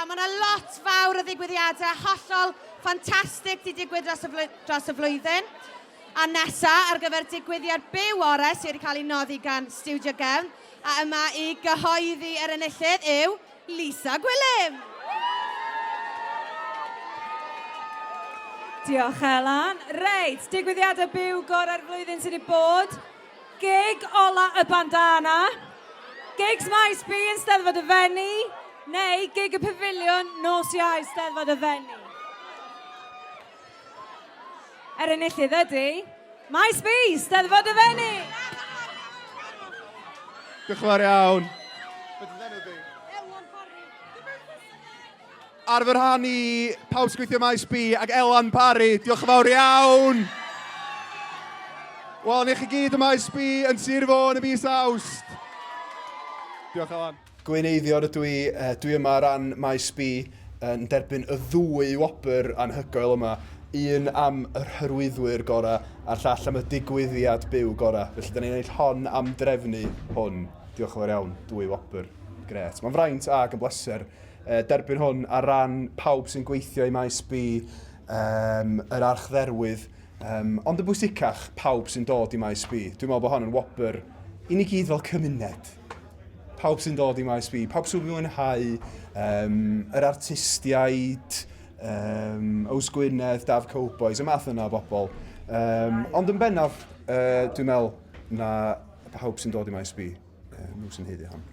mae yna lot fawr o ddigwyddiadau hollol ffantastig 'di digwydd dros y, dros y flwyddyn. A nesa, ar gyfer digwyddiad byw orau sydd wedi cael ei noddi gan Stiwdio Gefn, a yma i gyhoeddi yr enillydd yw Lisa Gwilym! Diolch Elan. Reit, digwyddiadau byw gorau'r flwyddyn sydd wedi bod. Gig ola y bandana. Gigs Maes B yn Steddfod y Fenni. Neu gig y Pafiliwn nos Iau Steddfod y Fenni. Yr enillydd ydy Maes B, Steddfod y Fenni! Diolch yn fawr iawn. Beth ydy enw di? Elan Parry. Ar fy rhan i, pawb sy'n gweithio Maes B ac Elan Parry, diolch yn fawr iawn! Wel, ni chi gyd y Maes B yn Sir Fôn y mis Awst. Diolch, Elan. Gwyn Eifion ydw i, dwi yma ar ran Maes B yn derbyn y ddwy wobr anhygoel yma, un am yr hyrwyddwyr gorau a'r llall am y digwyddiad byw gorau. Felly da ni'n ennill hon am drefnu hwn. Diolch yn fawr iawn, dwy wobr. Grêt. Mae'n fraint ac yn bleser derbyn hwn ar ran pawb sy'n gweithio i Maes B, um, yr archdderwydd, um, ond yn bwysicach, pawb sy'n dod i Maes B. Dwi'n meddwl bod hon yn wobr i ni gyd fel cymuned. Pawb sy'n dod i Maes B, pawb sy'n mwynhau, um, yr artistiaid, um, Ows Gwynedd, Daf Cowboys, y math yna o bobl. Um, ond yn bennaf, uh, dwi'n meddwl na pawb sy'n dod i Maes B, uh, nhw sy'n haeddu hon.